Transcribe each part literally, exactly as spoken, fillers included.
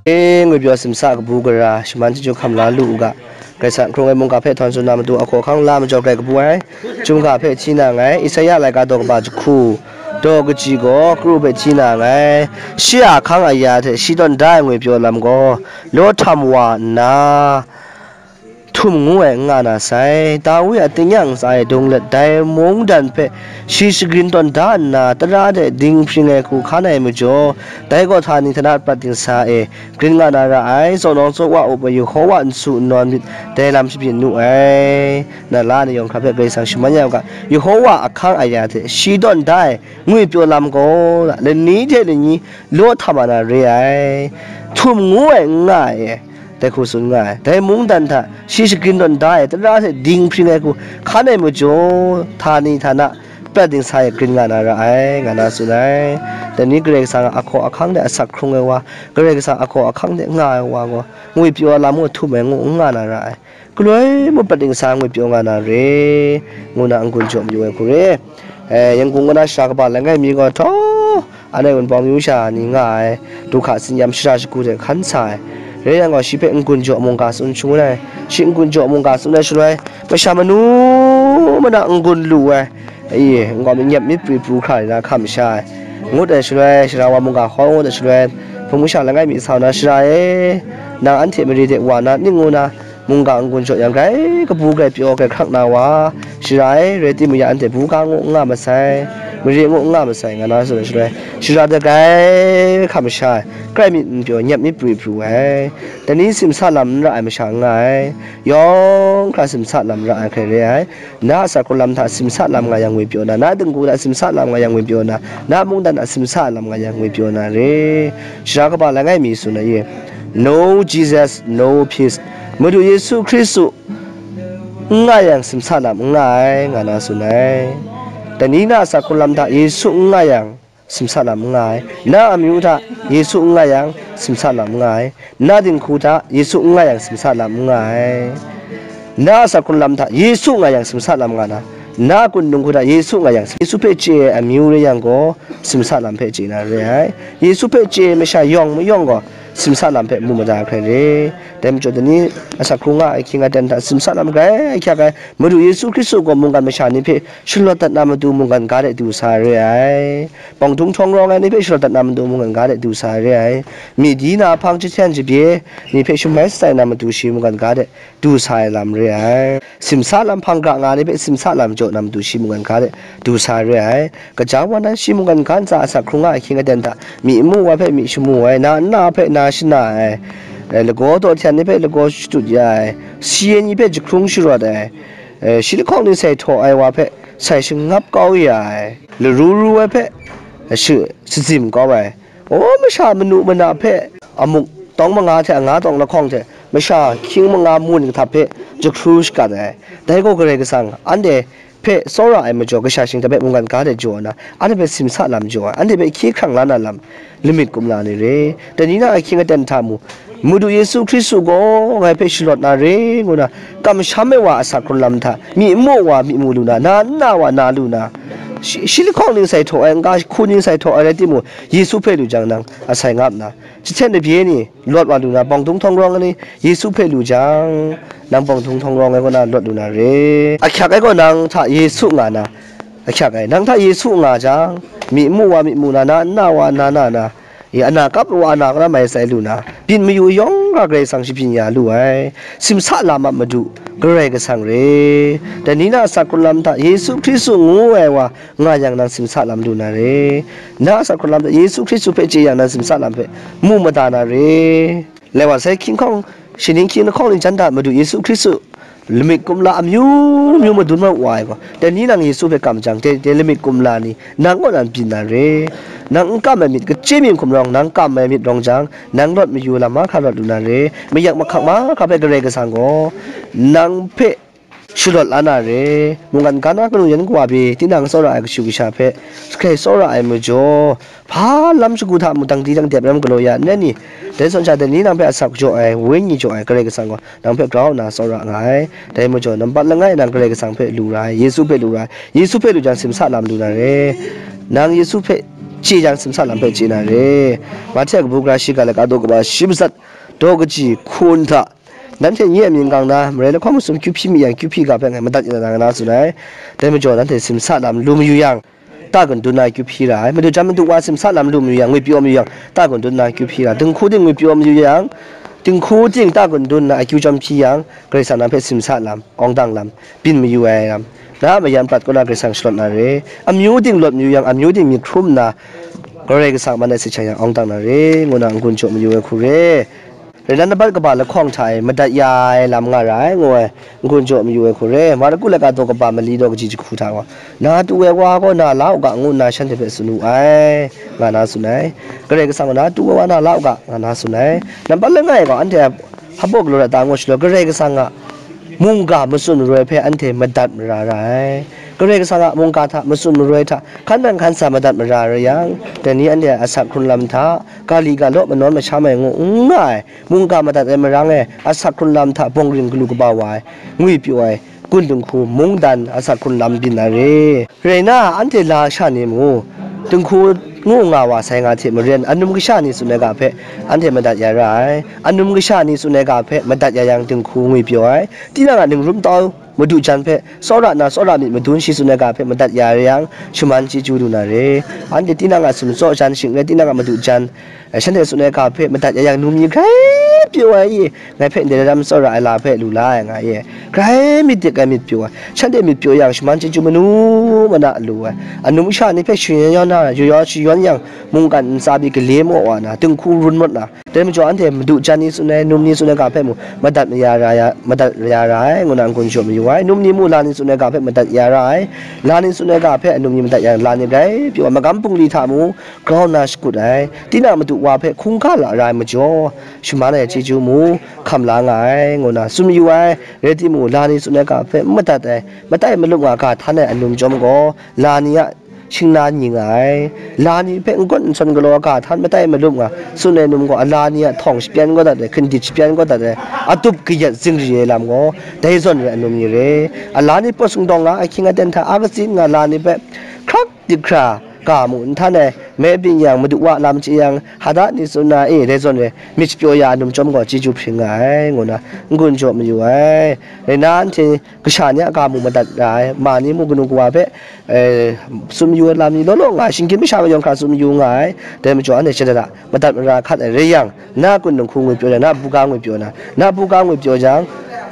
E, ngwipyaw simsa kabu gara, shaman chyeju hkam la lu u ga. Karai Kasang hkrung ai mungga hpe htawn tsun na matu, ahkaw ahkang la majaw grai kabu ai, chyum ga hpe hti na nngai, Isaya laika daw kaba jahku, daw kaji gaw kru hpe hti na nngai, shi a ahkang aya hte shi tawn da ai ngwipyaw lam gaw, law htam wa nna, htum ngu ai n nga na sai. Dawi a tingnyang ntsa e dung let, dai mungdan hpe shi shagrin tawn da nna, tara hte dinghpring ai hku hkan ai majaw, dai gaw htani htana prat dingsa e grin nga na ra ai. Zawnawng tsaw wa up ai Yehowa nsu nnawn myit dai lam shabyin nu ai. Na la ni yawng hkra hpe Karai Kasang shaman ya u ga, Yehowa ahkang aya hte shi tawn da ai ngwipyaw lam gaw, lani hte lani law htam wa na re ai, htum ngu ai n nga ai. Dai hku tsun nga ai. Dai mungdan hta shi shagrin tawn da ai, tara hte dinghpring ai hku hkan ai majaw, htani htana prat dingsa e grin nga na ra ai, nga na tsun ai. Dai ni Karai Kasang a ahkaw ahkang de asak hkrung ai wa, Karai Kasang a ahkaw ahkang de nga ai wa gaw, ngwipyaw lam gaw htum ai ngu n nga na ra ai. Galoi mung prat dingsa ngwipyaw nga na re, ngu na n-gun jaw mayu ai hku re. E, Yangkung kaw na shara kaba langai mi gaw, htaw, anhte Wunpawng myu sha ni nga ai, du hka tsinyam shara shagu hte hkan sa ai. Rai yang gaw, shi hpe n-gun jaw mungga tsun shangun ai. Shi n-gun jaw mungga tsun ai shaloi, masha manu mana n-gun lu ai, i, n-gaw myit nyep myit pri pru hkra ni na hkam sha ai, ngut ai shaloi, shara wa mungga hkaw ngut ai shaloi, hpung masha langai mi sa na, shara e, nang anhte mare de wa na ning ngu na, mungga n-gun jaw yang, grai kabu, grai pyaw, grai hkrak na wa, shara e, rai timung ya anhte buga ngu n nga masai, mare ngu n nga masai, nga na tsun ai shaloi, shara de grai hkam sha ai, grai myit n pyaw, nyep myit pri pru ai, dai ni simsa lam n ra ai masha n nga ai, yawng hkra simsa lam ra ai hkrai re ai. Na a sakru lam hta simsa lam nga yang ngwipyaw na, na dinghku hta simsa lam nga yang ngwipyaw na, na mungdan hta simsa lam nga yang ngwipyaw na re. Shara kaba langai mi tsun ai, Know Jesus, know peace. Madu Yesu Hkristu n nga yang simsa lam n nga ai, nga na tsun ai. Dai ni na a sakru lam hta Yesu n nga yang simsa lam n nga ai. Na amyu hta Yesu n nga yang simsa lam n nga ai. Na dinghku hta Yesu n nga yang simsa lam n nga ai. Na a sakru lam hta Yesu nga yang simsa lam nga na, na a kun dinghku hta Yesu nga yang, Yesu hpe chye ai amyu rai yang gaw, simsa lam hpe chye na re ai. Yesu hpe chye ai masha yawng mayawng gaw, simsa lam hpe mu mada hkrai re. Dai majaw, dai ni a sakru nga ai ahkying aten hta simsa lam grai ahkyak ai Madu Yesu Hkristu gaw mungkan masha ni hpe shalawt dat na matu mungkan ga de du sa re ai. Bawng htung htawng rawng ai ni hpe shalawt dat na matu mungkan ga de du sa re ai. Myi di na hpang jahten jabye ni hpe shamai shatsai na matu shi mungkan ga de du sa ai lam re ai. Simsa lam hpang gra nga ni hpe simsa lam jaw na matu shi mungkan ga de du sa re ai. Kaja wa nan shi mungkan ga ntsa a sakru nga ahkying aten hta, myi n mu wa hpe myi shamu ai, na nna hpe na shana ai, eh, lagaw daw hten ni hpe lagaw shatut ya ai, si ai ni hpe jahkrung sharawt ai, eh, shi lahkawng ni sai htaw ai wa hpe sai shangap kau ya ai, laru ru ai hpe shi, shazim kau ai, o, masha manu mana hpe amuk tawng manga hte anga tawng lahkawng hte masha hkying manga mun kahtap hpe jahkru shagat ai. Dai gaw Karai Kasang anhte hpe tsawra ai majaw, kasha shingkang hpe mungkan ga de jaw nna, anhte hpe simsa lam jaw ai, anhte hpe hkye hkrang la na lam, lamik kumla ni re. Dai ni na ahkying aten hta mu, Madu Yesu Hkristu gaw ngai hpe shalawt na re, ngu na, kamsham ai wa a sakru lam hta, myi n mu wa myi mu lu na, na nna wa na lu na, shi, shi lahkawng ning sai htaw ai, nka hku ning sai htaw ai rai timung, Yesu hpe lu jang nang asai ngap na, jahten jabye ni lawt wa lu na, bawng htung htawng rawng ai ni Yesu hpe lu jang, nang bawng htung htawng rawng ai kaw na lawt lu na re. Ahkyak ai gaw nang hta Yesu nga na, ahkyak ai, nang hta Yesu nga jang, myi n mu wa myi mu na, na nna wa na na na, e, ana kap wa ana karam ai sai lu na, byin mayu yawng hkra Karai Kasang shabyin ya lu ai, simsa lam a Madu Karai Kasang re. Dai ni na a sakru lam hta Yesu Hkristu ngu ai wa nga yang nang simsa lam lu na re. Na a sakru lam hta Yesu Hkristu hpe chye yang nang simsa lam hpe mu mada na re. Lai wa sai, hkying hkawng, shi ning hkying lahkawng ning jan hta Madu Yesu Hkristu lamik kumla amyu myu madun wa ai gaw, dai ni nang Yesu hpe kam jang, dai, dai lamik kumla ni nang kaw nan byin na re. Nang n kam ai myit, kachye myit hkum rawng, nang kam ai myit rawng jang, nang lawt mayu lam mahkra lawt lu na re. Mayak mahkang mahkra hpe Karai Kasang gaw nang hpe shalawt la na re. Mungkan ga na kanu yan kawa pyi, tinang tsawra ai kashu kasha hpe, hkrai tsawra ai majaw, hpa lam shagu hta mung dangdi dangdep ram galaw ya nna ni, dai zawn sha dai ni nang hpe asak jaw ai, wenyi jaw ai Karai Kasang gaw nang hpe grau nna tsawra nga ai. Dai majaw, nampat langai nang Karai Kasang hpe lu ra ai, Yesu hpe lu ra ai, Yesu hpe lu jang simsa lam lu na re. Nang Yesu hpe chye jang simsa lam hpe chye na re. Mahte a kabu gara shiga laika daw kaba shi matsat daw kaji hkun hta, nanhte nye a mying gang na, marai lahkawng masum kyu hpyi mi yang, kyu hpyi ga hpe ngai madat ya na nga na tsun ai. Dai majaw, nanhte simsa lam lu mayu yang, ta gun dun na kyu hpyi ra ai. Madu jan madu wa simsa lam lu mayu yang, ngwipyaw mayu yang, ta gun dun na kyu hpyi ra. Dinghku ting ngwipyaw mayu yang, dinghku ting ta gun dun na akyu jawm hpyi yang, Karai Kasang na hpe simsa lam, awng dang lam, byin mayu ai lam, na a mayan prat kaw na Karai Kasang shalawt na re. Amyu ting lawt mayu yang, amyu ting myit hkrum nna, Karai Kasang man ai sit shang yang awng dang na re, ngu na n-gun jaw mayu ai hku re. Rai nna, nambat kaba lahkawng hta e madat ya ai lam nga ra ai, ngu ai, n-gun jaw mayu ai hku re. Marku laika daw kaba mali daw kaji jahku hta gaw, na tu ai wa gaw na la u ga, ngu nna shanhte hpe tsun wu ai, nga na tsun ai. Karai Kasang gaw, na tu ai wa na la u ga, nga na tsun ai. Nambat langai gaw, anhte hpabaw galaw ra ta ngu shaloi, Karai Kasang a mungga matsun maroi hpe anhte madat mara ra ai. Karai Kasang a mungga hta matsun maroi hta hkan nang hkan sa madat mara ra yang, dai ni anhte a asak hkrun lam hta, ga li ga law, manawn masham ai ngu n nga ai, mungga madat ai marang e, asak hkrun lam hta bawng ring galu kaba wa ai, ngwipyaw ai, gun dinghku mungdan asak hkrun lam byin na re. Rai nna, anhte la sha ni mung, dinghku ngu nga wa sai nga hte maren, anum kasha ni tsun ai ga hpe anhte madat ya ra ai. Anum kasha ni tsun ai ga hpe madat ya yang, dinghku ngwipyaw ai. Tinang a ningrum tau madu jan hpe tsawra nna tsawra myit madun shi tsun ai ga hpe madat ya yang, shaman chyeju lu na re. Anhte tinang a sumtsaw jan shing rai, tinang a madu jan, eh, shanhte tsun ai ga hpe madat ya yang, num ni grai pyaw ai i, ngai hpe ndai lam tsawra ai la hpe lu la ai nga i, grai myit dik ai myit pyaw ai, shanhte myit pyaw yang, shaman chyeju manu mana lu ai, anum kasha ni hpe shayawn yawn na, yaw yaw shayawn yang, mungkan ntsa pyi gale maw wa na, dinghku run mat na, dai majaw anhte madu jan ni tsun ai, num ni tsun ai ga hpe mung, madat ya ra ya, madat ya ra ai, ngu na n-gun jaw mayu ai. Num ni mung la ni tsun ai ga hpe madat ya ra ai, la ni tsun ai ga hpe num ni madat ya, la ni grai pyaw ai, magam bungli hta mung grau nna shakut ai, tinang madu wa hpe hkungga lara ai majaw, shaman ai chyeju mung hkam la nga ai, ngu na tsun mayu ai. Rai timung, la ni tsun ai ga hpe n madat ai, matai malup nga ga htan ai anum chyawm gaw, la ni a shingna n-ing nga ai. La ni hpe n-gun n-sawn galaw ga htan matai malup nga tsun ai num gaw, a la ni a htawng shapyan kau dat ai, hkindit shapyan kau dat ai, a tup kayat zingri ai lam gaw, dai zawn re anum ni re. A la ni pawt singdawng nga, ahkying aten hta a katsin nga la ni hpe hkrak dik hkra, ga mu n htan ai, me byin yang, madu wa lam chye yang, hada ni tsun na e, dai zawn re, myit shapyaw ya anum chyawm gaw chyeju hpring nga ai, ngu na n-gun jaw mayu ai. Rai nna, anhte kasha ni a ga mu madat ra ai, ma ni mung kanu kawa hpe, eh, tsun mayu ai lam ni law law nga ai, shinggyim masha mayawng hkra tsun mayu nga ai. Dai majaw, anhte shada da madat mara hkat ai rai yang, na gun dinghku ngwipyaw na, na buga ngwipyaw na, na buga ngwipyaw jang,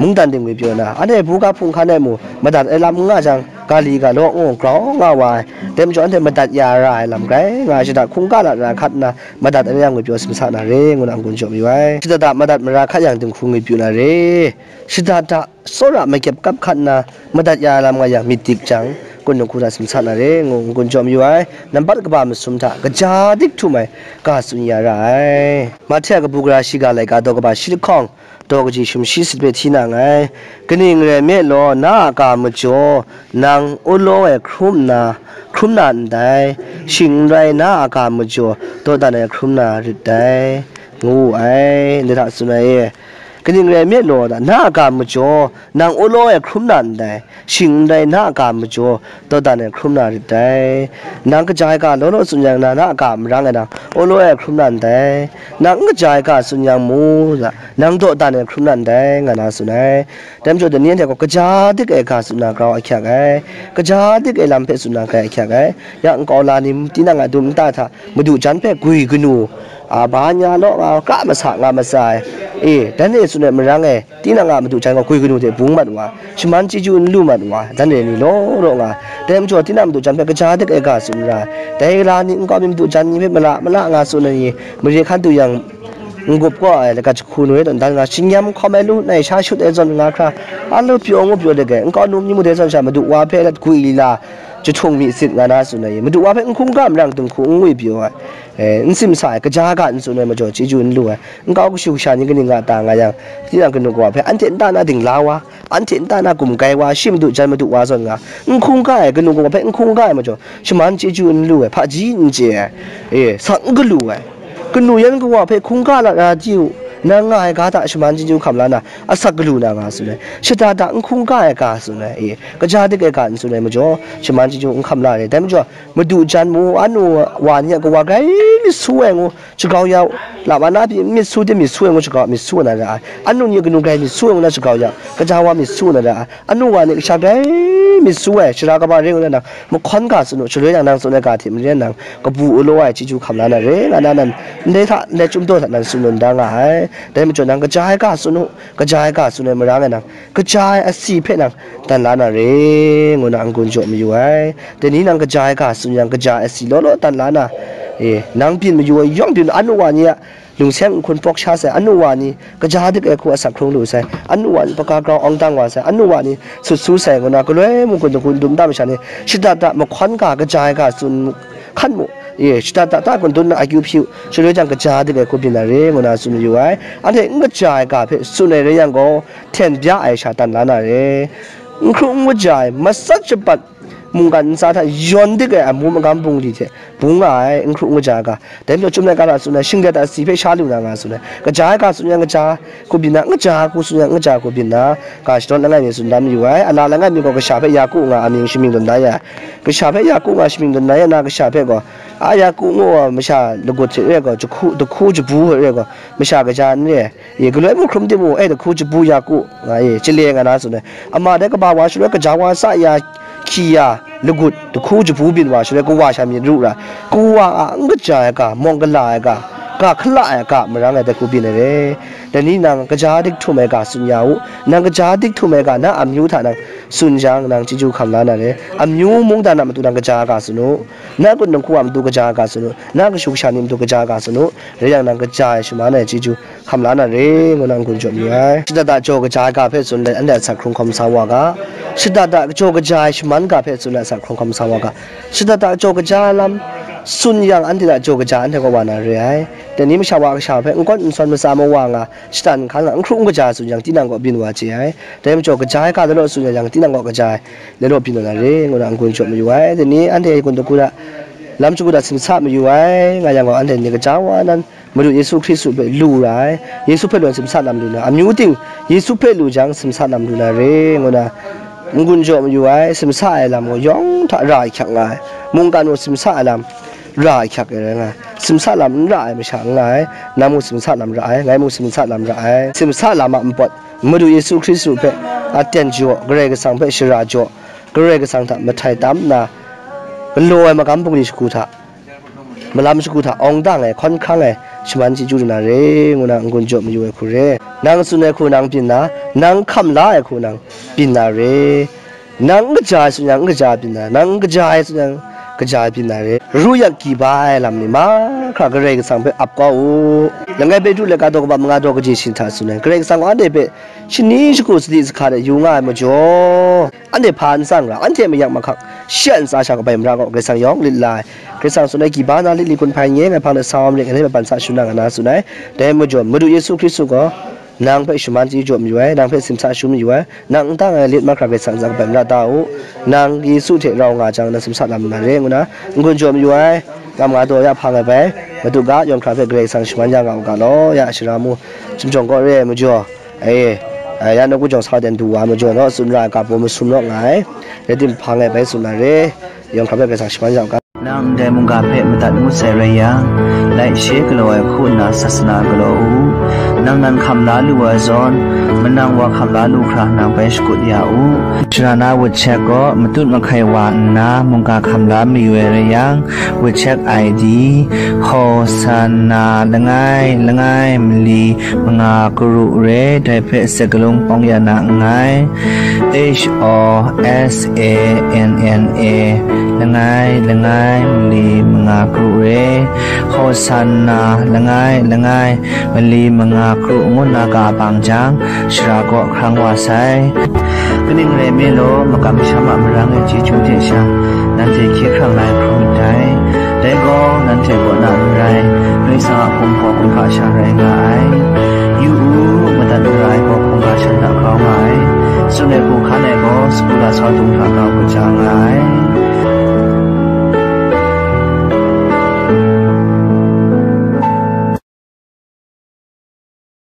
mungdan ting ngwipyaw na, anhte buga hpung hkan e mung madat ai lam n nga jang, ga li ga law ngu grau nga wa ai. Dai majaw, anhte madat ya ra ai lam grai nga ai, shada hkungga lara hkat nna, madat ai rai yang ngwipyaw simsa na re, ngu na n-gun jaw mayu ai. Shada da madat mara hkat yang dinghku ngwipyaw na re. Shada da tsawra makyep kap hkat nna, madat ya lam nga yang myit dik jang, gun dinghku hta simsa na re, ngu n-gun jaw mayu ai. Nambat kaba masum hta kaja dik htum ai ga tsun ya ra ai. Mahte a kabu gara shiga laika daw kaba shi lahkawng, daw kaji sumshi sit hpe hti na nngai. Kaning rai nme law, na a ga majaw nang u law e hkrum nna, hkrum na ndai, shing n rai, na a ga majaw dawdan e hkrum na rit dai, ngu wu ai, ndai hta tsun ai e. Kaning rai nme law, na a ga majaw nang u law e hkrum na ndai, shing n rai, na a ga majaw dawdan e hkrum na rit dai. Nang kaja ai ga law law tsun yang na, na a ga marang e nang u law e hkrum na ndai. Nang n kaja ai ga tsun yang mu, nang dawdan e hkrum na ndai, nga na tsun ai. Dai majaw, dai ni anhte gaw kaja dik ai ga tsun na grau ahkyak ai, kaja dik ai lam hpe tsun na grai ahkyak ai. Ya nkau la ni tinang a dum nta hta madu jan hpe gwi kanu, a, ba nya law nga, kra masa nga matsa ai, e, dan e tsun ai marang e, tinang a madu jan gaw gwi kanu hte bung mat wa, shaman chyeju n lu mat wa, dan re ni law law nga. Dai majaw, tinang madu jan hpe kaja dik ai ga tsun ra ai. Dai la ni nkau mi madu jan ni hpe mala mala nga tsun ai ni, mare hkan du yang, n-gup kaw ai laika jahku nu e tawn dan nga, shingyam hkawm ai lu nai sha shut ai zawn nga hkra, a lu pyaw ngu pyaw dik ai, nkau num ni mung dai zawn sha madu wa hpe lat gwi lila, jahtung mi sit nga na tsun ai, madu wa hpe n hkungga marang dinghku n ngwi pyaw ai, e, n simsa ai, kaja ga n tsun ai majaw chyeju n lu ai, nkau kashu kasha ni kaning nga ta nga yang, tinang kanu kawa hpe anhte nta na dingla wa, anhte nta na gumgai wa, shi madu jan madu wa zawn nga, n hkungga ai, kanu kawa hpe n hkungga ai majaw, shaman chyeju n lu ai, hpaji n chye ai, e, sak n galu ai, kanu yan kawa hpe hkungga lara di u, Nang nga ai ga hta shaman chyeju hkam la na, asak galu na nga tsun ai, shada da n hkungga ai ga tsun ai, e, kaja dik ai ga n tsun ai majaw, shaman chyeju n hkam la re. Dai majaw, madu jan mu, anu wa ni a kawa grai myit su ai ngu, shagau ya u, lama na pyi myit su de myit su ai ngu, shagau myit su na ra ai, anu ni a kanu grai myit su ai ngu na shagau ya u, kaja wa myit su na ra ai, anu wa ni kasha grai myit su ai, shara kaba re ngu na nang mahkawn ga tsun u, shaloi nang, nang tsun ai ga hte maren nang kabu u law ai chyeju hkam la na re, nga na nan ndai hta, ndai chyum daw hta nan tsun lun da nga ai. Dai majaw nang kaja ai ga tsun u, kaja ai ga tsun ai mara ngai nang, kaja ai asi hpe nang dan la na re, ngu na n-gun jaw mayu ai. Dai ni nang kaja ai ga tsun yang, kaja ai asi law law dan la na, e, nang byin mayu ai yawng byin, anu wa ni a lungseng nhkun pawk sha sai, anu wa ni kaja dik ai hku asak hkrung lu sai, anu wa ni paka grau awng dang wa sai, anu wa ni sut su sai, ngu na galoi mungkun dahkun dum da masha ni, shada da mahkawn ga, kaja ai ga tsun hkan mu, e, shada da ta kun dun na akyu hpyi u, shaloi jang kaja dik ai hku byin na re, ngu na tsun mayu ai. Anhte n kaja ai ga hpe tsun ai rai yang gaw, hten bya ai sha dan la na re. N hkru n kaja ai, matsat shabat, mungkan ntsa hta yawn dik ai amu magam bungli hte bung nga ai, n hkru n kaja ai ga. Dai majaw, chyum ai ga hta tsun ai, shinglet asi hpe sha lu na nga tsun ai, kaja ai ga tsun yang kaja hku byin na, n kaja ai hku tsun yang n kaja ai hku byin na, ga shadawn langai mi tsun dan mayu ai. Ala langai mi gaw kasha hpe Yaku nga amying shamying dun da ya ai. Kasha hpe Yaku nga shamying dun da ya na, kasha hpe gaw, a, Yaku ngu ai masha lagut hte re ai gaw, jahku, dahku jabu hte re ai gaw, masha kaja n re ai. E, galoi mung hkrum tim u, e, dahku jabu Yaku, nga e, chale nga na tsun ai. Ama dai kaba wa shaloi kaja wa sa ya, hkyi ya, lagut, dahku jabu byin wa shaloi kawa sha myit ru ra, kawa a n kaja ai ga, mawng gala ai ga, ga hkala ai ga, marang ai dai hku byin ai re. Dai ni nang kaja dik htum ai ga tsun ya u, nang kaja dik htum ai ga na amyu hta nang tsun jang, nang chyeju hkam la na re. Amyu mungdan a matu nang kaja ai ga tsun u, na kun dinghku a matu kaja ai ga tsun u, na kashu kasha ni matu kaja ai ga tsun u, rai yang nang kaja ai shaman ai chyeju hkam la na re, ngu na n-gun jaw mayu ai. Shada da jaw kaja ai ga hpe tsun let, anhte asak hkrung hkawm sa wa ga. Shada da jaw kaja ai shaman ga hpe tsun let, asak hkrung hkawm sa wa ga. Shada da jaw kaja ai lam tsun yang, anhte hta jaw kaja anhte kaw wa na re ai. Dai ni masha wa kasha hpe n kawn n sawn matsa mawa nga, shatan n hkan nga, n hkru n kaja tsun yang, tinang kaw byin wa chye ai. Dai majaw, kaja ai ga law law tsun yang, tinang kaw kaja ai law law byin wa na re, ngu na n-gun jaw mayu ai. Dai ni anhte kun daku hta, lam shagu hta simsa mayu ai, nga yang gaw, anhte ni kaja wa nan, Madu Yesu Hkristu hpe lu ra ai, Yesu hpe loi simsa lam lu na, amyu ting Yesu hpe lu jang simsa lam lu na re, ngu na n-gun jaw mayu ai. Simsa ai lam gaw yawng hta ra ai hkyak nga ai, mungkan gaw simsa ai lam ra ai hkyak rai nga ai, simsa lam n ra ai masha n nga ai, nang mung simsa lam ra ai, ngai mung simsa lam ra ai. Simsa lam a npawt, Madu Yesu Hkristu hpe aten jaw, Karai Kasang hpe shara jaw, Karai Kasang hta mahtai tam nna, galaw ai magam bungli shagu hta, malam shagu hta awng dang ai, hkawn hkrang ai, shaman chyeju lu na re, ngu na n-gun jaw mayu ai hku re. Nang tsun ai hku nang byin na, nang hkam la ai hku nang byin na re. Nang n kaja ai tsun yang, n kaja ai byin na, nang n kaja ai tsun yang, kaja ai byin na re. Ru yak kyi ba ai lam ni mahkra Karai Kasang hpe ap kau u. Langai Petru laika daw kaba manga daw kaji shi hta tsun ai, Karai Kasang gaw anhte hpe shani shagu sadi sahka de yu nga ai majaw, anhte hpa n tsang ra, anhte mayak mahkak, shi a ntsa sha kabai mara gaw Karai Kasang yawng lit la ai. Karai Kasang tsun ai, kyi ba na lit li kun hpai n ye, ngai hpang de sa wa marit, ngai hpe ban sa shun na nga na tsun ai. Dai majaw, Madu Yesu Hkristu gaw nang hpe shaman chyeju jaw mayu ai, nang hpe simsa shum mayu ai, nang n tang ai lit mahkra Karai Kasang ntsa kabai mara da u, nang Yesu hte rau nga jang, nang simsa lam na re, ngu na n-gun jaw mayu ai. Ngam nga daw ya hpang ai bai, Madu ga yawng hkra hpe Karai Kasang shaman ya nga u ga law, ya shara mu, chyum jawng kaw re ai majaw, e, ya nawku jawng sa wa den du wa ai majaw law, tsun ra ai ga baw masum law nga ai, rai tim hpang ai bai tsun na re, yawng hkra hpe Karai Kasang shaman ya u ga. Nang ndai mungga hpe madat ngut sai rai yang, laishe galaw ai hku nna sasana galaw u. Nang nan hkam la lu ai zawn, manang wa hkam la lu hkra nang bai shakut ya u. Sara na wut chek gaw matut mahkai wa nna mungga hkam la mayu ai rai yang, wut chek I D, Hosanna langai langai mali manga karu re, dai hpe sakalung pawng ya na nngai. H O S A N N A, langai langai mali manga kru re, Hosanna langai langai mali manga kru ngu nna ga bang jang, shara kaw hkrang wa sai. Kaning rai nme law, makam masham a marang ai chyeju hte sha, nanhte hkye hkrang la ai hkrum myit dai. Dai gaw, nanhte kaw na n rai, Karai Kasang a hkum gaw hkungga sha rai nga ai. Yu u, madat mara ai gaw hkungga shan hta grau nga ai. Tsun ai hku hkan ai gaw, sagu lasau dung hta grau kaja nga ai.